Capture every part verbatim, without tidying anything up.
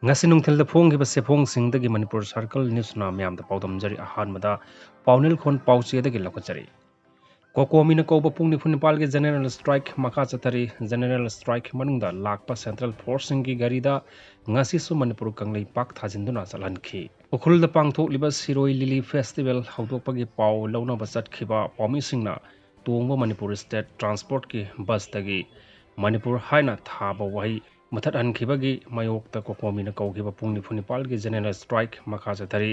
ꯉꯁꯤ ꯅꯨꯡꯊꯤꯜꯗ ꯐꯣꯡꯈꯤꯕ ꯆꯦꯐꯣꯡꯁꯤꯡꯗꯒꯤ ꯃꯅꯤꯄꯨꯔ ꯁꯔꯀꯜ ꯅ꯭ꯌꯨꯁꯅ ꯃꯤꯌꯥꯝꯗ ꯄꯥꯎꯗꯝꯖꯔꯤ꯫ ꯑꯍꯥꯟꯕꯗ ꯄꯥꯎꯅꯤꯜꯈꯣꯟ ꯄꯥꯎꯆꯦꯗꯒꯤ ꯂꯧꯈꯠꯆꯔꯤ꯫ ꯀꯣꯀꯣꯃꯤꯅ ꯀꯧꯕ ꯄꯨꯡ ꯅꯤꯐꯨ ꯅꯤꯄꯥꯜꯒꯤ ꯖꯦꯅꯦꯔꯦꯜ ꯁ꯭ꯇ꯭ꯔꯥꯏꯛ ꯃꯈꯥ ꯆꯠꯊꯔꯤ꯫ ꯖꯦꯅꯦꯔꯦꯜ ꯁ꯭ꯇ꯭ꯔꯥꯏꯛ ꯃꯅꯨꯡꯗ ꯂꯥꯛꯄ ꯁꯦꯟꯇ꯭ꯔꯦꯜ ꯐꯣꯔꯁꯁꯤꯡꯒꯤ ꯒꯥꯔꯤꯗ ꯉꯁꯤꯁꯨ ꯃꯅꯤꯄꯨꯔ ꯀꯪꯂꯩꯄꯥꯛ ꯊꯥꯖꯤꯟꯗꯨꯅ ꯆꯠꯍꯟꯈꯤ꯫ ꯎꯈ꯭ꯔꯨꯜꯗ ꯄꯥꯡꯊꯣꯛꯂꯤꯕ ꯁꯤꯔꯣꯏ ꯂꯤꯂꯤ ꯐꯦꯁꯇꯤꯚꯦꯜ ꯍꯧꯗꯣꯛꯄꯒꯤ ꯄꯥꯎ ꯂꯧꯅꯕ ꯆꯠꯈꯤꯕ ꯄꯥꯎꯃꯤꯁꯤꯡꯅ ꯇꯣꯡꯕ ꯃꯅꯤꯄꯨꯔ ꯁ꯭ꯇꯦꯠ ꯇ꯭ꯔꯥꯟꯁꯄꯣꯔꯠꯀꯤ ꯕꯁꯇꯒꯤ ꯃꯅꯤꯄꯨꯔ ꯍꯥꯏꯅ ꯊꯥꯕ ꯋꯥꯍꯩ ꯃꯨꯊꯠꯍꯟꯈꯤꯕꯒꯤ ꯃꯥꯌꯣꯛꯇ ꯀꯣꯀꯣꯃꯤꯅ ꯀꯧꯈꯤꯕ ꯄꯨꯡ ꯅꯤꯐꯨ ꯅꯤꯄꯥꯜꯒꯤ ꯖꯦꯅꯦꯔꯦꯜ ꯁ꯭ꯇ꯭ꯔꯥꯏꯛ ꯃꯈꯥ ꯆꯠꯊꯔꯤ꯫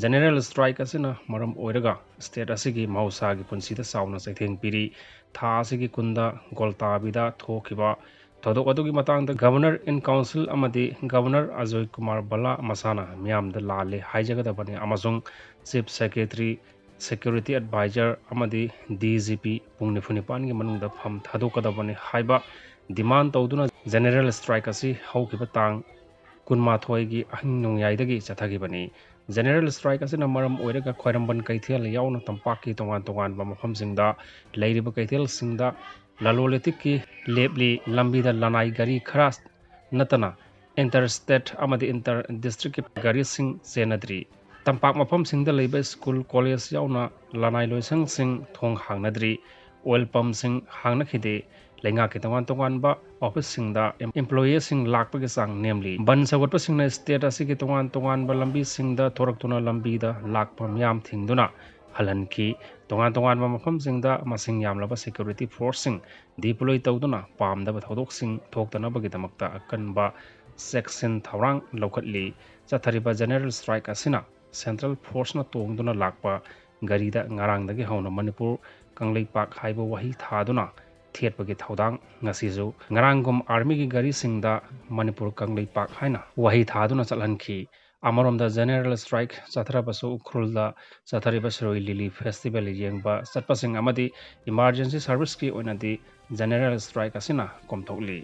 ꯖꯦꯅꯦꯔꯦꯜ ꯁ꯭ꯇ꯭ꯔꯥꯏꯛ ꯑꯁꯤꯅ ꯃꯔꯝ ꯑꯣꯏꯔꯒ ꯁ꯭ꯇꯦꯠ ꯑꯁꯤꯒꯤ ꯃꯍꯧꯁꯥꯒꯤ ꯄꯨꯟꯁꯤꯗ ꯆꯥꯎꯅ ꯆꯩꯊꯦꯡ ꯄꯤꯔꯤ꯫ ꯊꯥ ꯑꯁꯤꯒꯤ ꯀꯨꯟꯗ ꯒꯣꯜꯇꯥꯕꯤꯗ ꯊꯣꯛꯈꯤꯕ ꯊꯧꯗꯣꯛ ꯑꯗꯨꯒꯤ ꯃꯇꯥꯡꯗ ꯒꯕꯔꯅꯔ ꯏꯟ ꯀꯥꯎꯟꯁꯤꯜ ꯑꯃꯗꯤ ꯒꯕꯔꯅꯔ ꯑꯖꯣꯏ ꯀꯨꯃꯥꯔ ꯕꯂꯥ ꯃꯁꯥꯅ ꯃꯤꯌꯥꯝꯗ ꯂꯥꯜꯂꯦ ꯍꯥꯏꯖꯒꯗꯕꯅꯤ ꯑꯃꯁꯨꯡ ꯆꯤꯐ ꯁꯦꯀ꯭ꯔꯦꯇꯔꯤ, ꯁꯦꯀ꯭ꯌꯨꯔꯤꯇꯤ ꯑꯦꯗꯚꯥꯏꯖꯔ ꯑꯃꯗꯤ ꯗꯤ ꯖꯤ ꯄꯤ ꯄꯨꯡ ꯅꯤꯐꯨ ꯅꯤꯄꯥꯜꯒꯤ ꯃꯅꯨꯡꯗ ꯐꯝ ꯊꯥꯗꯣꯛꯀꯗꯕꯅꯤ ꯍꯥꯏꯕ ꯗꯤꯃꯥꯟ ꯇꯧꯗꯨꯅ ꯖꯦꯅꯦꯔꯦꯜ ꯁ꯭ꯇ꯭ꯔꯥꯏꯛ ꯑꯁꯤ ꯍꯧꯈꯤꯕ ꯇꯥꯡ ꯀꯨꯟꯃꯥꯊꯣꯏꯒꯤ ꯑꯍꯤꯡ ꯅꯣꯡꯌꯥꯏꯗꯒꯤ ꯆꯠꯊꯈꯤꯕꯅꯤ꯫ ꯖꯦꯅꯦꯔꯦꯜ ꯁ꯭ꯇ꯭ꯔꯥꯏꯛ ꯑꯁꯤꯅ ꯃꯔꯝ ꯑꯣꯏꯔꯒ ꯈ꯭ꯋꯥꯏꯔꯝꯕꯟ ꯀꯩꯊꯦꯜ ꯌꯥꯎꯅ ꯇꯝꯄꯥꯛꯀꯤ ꯇꯣꯉꯥꯟ ꯇꯣꯉꯥꯟꯕ ꯃꯐꯝꯁꯤꯡꯗ ꯂꯩꯔꯤꯕ ꯀꯩꯊꯦꯜꯁꯤꯡꯗ ꯂꯂꯣꯟ ꯏꯇꯤꯛꯀꯤ ꯂꯦꯞꯂꯤ꯫ ꯂꯝꯕꯤꯗ ꯂꯅꯥꯏ ꯒꯥꯔꯤ ꯈꯔ ꯅꯠꯇꯅ ꯏꯟꯇꯔ ꯁ꯭ꯇꯦꯠ ꯑꯃꯗꯤ ꯏꯟꯇꯔ ꯗꯤꯁꯇ꯭ꯔꯤꯛꯀꯤ ꯒꯥꯔꯤꯁꯤꯡ ꯆꯦꯟꯅꯗ꯭ꯔꯤ꯫ ꯇꯝꯄꯥꯛ ꯃꯐꯝꯁꯤꯡꯗ ꯂꯩꯕ ꯁ꯭ꯀꯨꯜ ꯀꯣꯂꯦꯖ ꯌꯥꯎꯅ ꯂꯅꯥꯏ ꯂꯣꯏꯁꯪꯁꯤꯡ ꯊꯣꯡ ꯍꯥꯡꯅꯗ꯭ꯔꯤ꯫ ꯑꯣꯏꯜ ꯄꯝꯁꯤꯡ ꯍꯥꯡꯅꯈꯤꯗꯦ꯫ ꯂꯩꯉꯥꯛꯀꯤ ꯇꯣꯉꯥꯟ ꯇꯣꯉꯥꯟꯕ ꯑꯣꯐꯤꯁꯁꯤꯡꯗ ꯑꯦꯝꯄ꯭ꯂꯣꯌꯤꯁꯤꯡ ꯂꯥꯛꯄꯒꯤ ꯆꯥꯡ ꯅꯦꯝꯂꯤ꯫ ꯕꯟ ꯁꯧꯒꯠꯄꯁꯤꯡꯅ ꯁ꯭ꯇꯦꯠ ꯑꯁꯤꯒꯤ ꯇꯣꯉꯥꯟ ꯇꯣꯉꯥꯟꯕ ꯂꯝꯕꯤꯁꯤꯡꯗ ꯊꯣꯔꯛꯇꯨꯅ ꯂꯝꯕꯤꯗ ꯂꯥꯛꯄ ꯃꯤꯌꯥꯝ ꯊꯤꯡꯗꯨꯅ ꯍꯜꯍꯟꯈꯤ꯫ ꯇꯣꯉꯥꯟ ꯇꯣꯉꯥꯟꯕ ꯃꯐꯝꯁꯤꯡꯗ ꯃꯁꯤꯡ ꯌꯥꯝꯂꯕ ꯁꯦꯀ꯭ꯌꯨꯔꯤꯇꯤ ꯐꯣꯔꯁꯁꯤꯡ ꯗꯤꯄ꯭ꯂꯣꯏ ꯇꯧꯗꯨꯅ ꯄꯥꯝꯗꯕ ꯊꯧꯗꯣꯛꯁꯤꯡ ꯊꯣꯛꯇꯅꯕꯒꯤꯗꯃꯛꯇ ꯑꯀꯟꯕ ꯆꯦꯛꯁꯤꯟ ꯊꯧꯔꯥꯡ ꯂꯧꯈꯠꯂꯤ꯫ ꯆꯠꯊꯔꯤꯕ ꯖꯦꯅꯦꯔꯦꯜ ꯁ꯭ꯇ꯭ꯔꯥꯏꯛ ꯑꯁꯤꯅ ꯁꯦꯟꯇ꯭ꯔꯦꯜ ꯐꯣꯔꯁꯅ ꯇꯣꯡꯗꯨꯅ ꯂꯥꯛꯄ ꯒꯥꯔꯤꯗ ꯉꯔꯥꯡꯗꯒꯤ ꯍꯧꯅ ꯃꯅꯤꯄꯨꯔ ꯀꯪꯂꯩꯄꯥꯛ ꯍꯥꯏꯕ ꯋꯥꯍꯩ ꯊꯥꯗꯨꯅ ꯊꯦꯠꯄꯒꯤ ꯊꯧꯗꯥꯡ ꯉꯁꯤꯁꯨ ꯉꯔꯥꯡꯒꯨꯝ ꯑꯥꯔꯃꯤꯒꯤ ꯒꯥꯔꯤꯁꯤꯡꯗ ꯃꯅꯤꯄꯨꯔ ꯀꯪꯂꯩꯄꯥꯛ ꯍꯥꯏꯅ ꯋꯥꯍꯩ ꯊꯥꯗꯨꯅ ꯆꯠꯍꯟꯈꯤ꯫ ꯑꯃꯔꯣꯝꯗ ꯖꯦꯅꯦꯔꯦꯜ ꯁ꯭ꯇ꯭ꯔꯥꯏꯛ ꯆꯠꯊꯔꯕꯁꯨ ꯎꯈ꯭ꯔꯨꯜꯗ ꯆꯠꯊꯔꯤꯕ ꯁꯤꯔꯣꯏ ꯂꯤꯂꯤ ꯐꯦꯁꯇꯤꯚꯦꯜ ꯌꯦꯡꯕ ꯆꯠꯄꯁꯤꯡ ꯑꯃꯗꯤ ꯏꯃꯥꯔꯖꯦꯟꯁꯤ ꯁꯥꯔꯚꯤꯁꯀꯤ ꯑꯣꯏꯅꯗꯤ ꯖꯦꯅꯦꯔꯦꯜ ꯁ꯭ꯇ꯭ꯔꯥꯏꯛ ꯑꯁꯤꯅ ꯀꯣꯝꯊꯣꯛꯂꯤ꯫